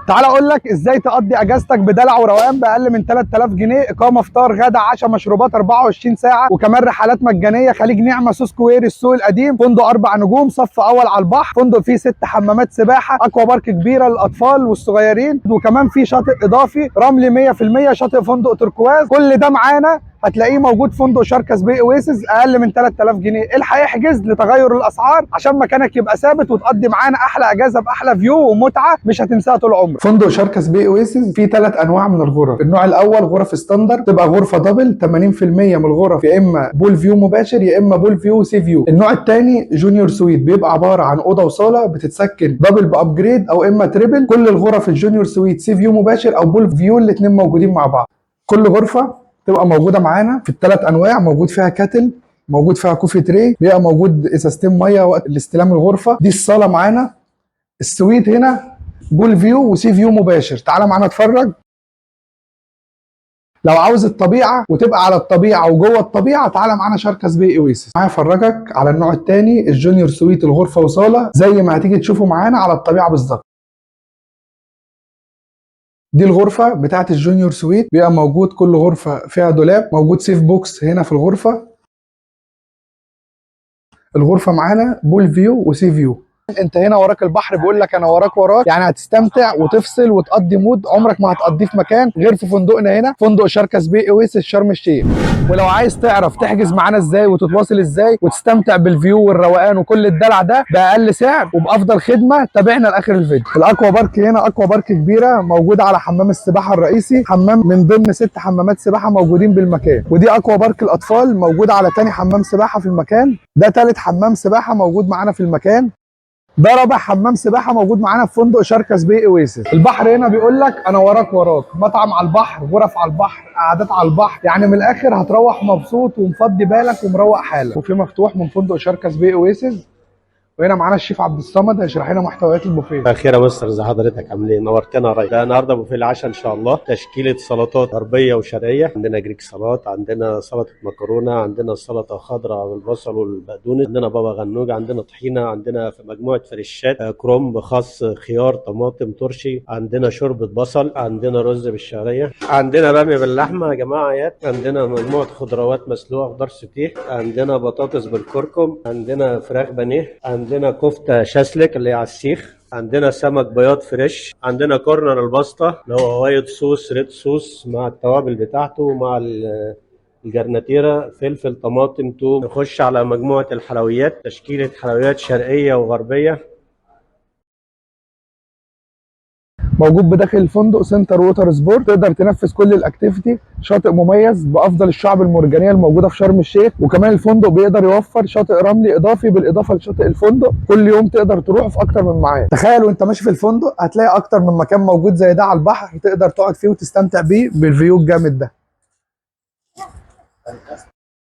تعال اقول لك ازاي تقضي اجازتك بدلع وروقان باقل من 3000 جنيه. اقامه، فطار، غدا، عشاء، مشروبات 24 ساعة، وكمان رحلات مجانية. خليج نعمه، سوسكوير، السوق القديم، فندق 4 نجوم، صف اول على البحر، فندق فيه 6 حمامات سباحة، aqua park كبيرة للاطفال والصغيرين، وكمان فيه شاطئ اضافي رملي 100%، شاطئ فندق تركواز. كل ده معانا هتلاقيه موجود في فندق شاركس باي اويسز اقل من 3000 جنيه. الحق احجز لتغير الاسعار عشان مكانك يبقى ثابت وتقضي معانا احلى اجازه باحلى view ومتعه مش هتنساها طول عمرك. فندق شاركس باي اويسز فيه 3 انواع من الغرف. النوع الاول غرف standard، تبقى غرفة double، 80% من الغرف يا اما pool view مباشر يا اما pool view sea view. النوع الثاني junior suite، بيبقى عبارة عن اوضة وصاله بتتسكن double ب upgrade او اما triple. كل الغرف ال junior suite sea view مباشر او pool view، الاثنين موجودين مع بعض. كل غرفة تبقى موجودة معانا في الثلاث انواع، موجود فيها kettle، موجود فيها coffee tray، بيبقى موجود ازازتين مية وقت الاستلام الغرفة. دي الصاله معانا. ال suite هنا pool view و sea view مباشر. تعالى معانا اتفرج. لو عاوز الطبيعة وتبقى على الطبيعة وجوه الطبيعة، تعالى معانا شاركس باي اويسس. معايا افرجك على النوع الثاني ال junior suite، الغرفة وصاله زي ما هتيجي تشوفه معانا على الطبيعة بالظبط. دي الغرفة بتاعت ال junior suite، بيبقى موجود كل غرفة فيها دولاب، موجود safe box هنا في الغرفة. الغرفة معانا pool view و sea view. انت هنا وراك البحر، بيقول لك انا وراك وراك، يعني هتستمتع وتفصل وتقضي mood عمرك ما هتقضيه في مكان غير في فندقنا هنا، فندق شاركس باي اويسس شرم الشيخ. ولو عايز تعرف تحجز معانا ازاي وتتواصل ازاي وتستمتع بال view والروقان وكل الدلع ده باقل سعر وبافضل خدمه، تابعنا لاخر الفيديو. ال aqua park هنا aqua park كبيرة موجودة على حمام السباحة الرئيسي، حمام من ضمن 6 حمامات سباحة موجودين بالمكان. ودي aqua park الاطفال موجودة على تاني حمام سباحة في المكان. ده تالت حمام سباحة موجود معانا في المكان. ده رابع حمام سباحة موجود معانا في فندق شاركس باي اويسس. البحر هنا بيقول لك انا وراك وراك، مطعم على البحر، غرف على البحر، قعدات على البحر، يعني من الاخر هتروح مبسوط ومفضي بالك ومروق حالك. بوفيه مفتوح من فندق شاركس باي اويسس. وهنا معانا الشيف عبد الصمد هيشرح لنا محتويات البوفيه. مساء الخير يا مستر، ازي حضرتك؟ عامل ايه؟ نورتنا يا ريس. ده النهارده بوفيه العشاء ان شاء الله، تشكيله سلطات غربية وشرقيه. عندنا Greek salad، عندنا سلطة مكرونه، عندنا سلطة خضراء بالبصل والبقدونس، عندنا بابا غنوج، عندنا طحينه، عندنا في مجموعة فريشات، كرنب، خس، خيار، طماطم، ترشي، عندنا شوربة بصل، عندنا رز بالشعريه، عندنا باميه باللحمه يا جماعة يات، عندنا مجموعة خضروات مسلوقة، خضار سوتيه، عندنا بطاطس بالكركم، عندنا فراخ بانيه، عندنا كفته شاسلك اللي هي على السيخ، عندنا سمك بياض fresh، عندنا corner الباستا اللي هو white sauce red sauce مع التوابل بتاعته مع الجرناتيرا، فلفل، طماطم، توم. نخش على مجموعة الحلويات، تشكيلة حلويات شرقية وغربية. موجود بداخل الفندق center water sport، تقدر تنفذ كل ال activity، شاطئ مميز بافضل الشعب المرجانيه الموجودة في شرم الشيخ. وكمان الفندق بيقدر يوفر شاطئ رملي اضافي بالاضافة لشاطئ الفندق، كل يوم تقدر تروح في اكتر من ميعاد. تخيل وانت ماشي في الفندق هتلاقي اكتر من مكان موجود زي ده على البحر تقدر تقعد فيه وتستمتع بيه بال view الجامد ده.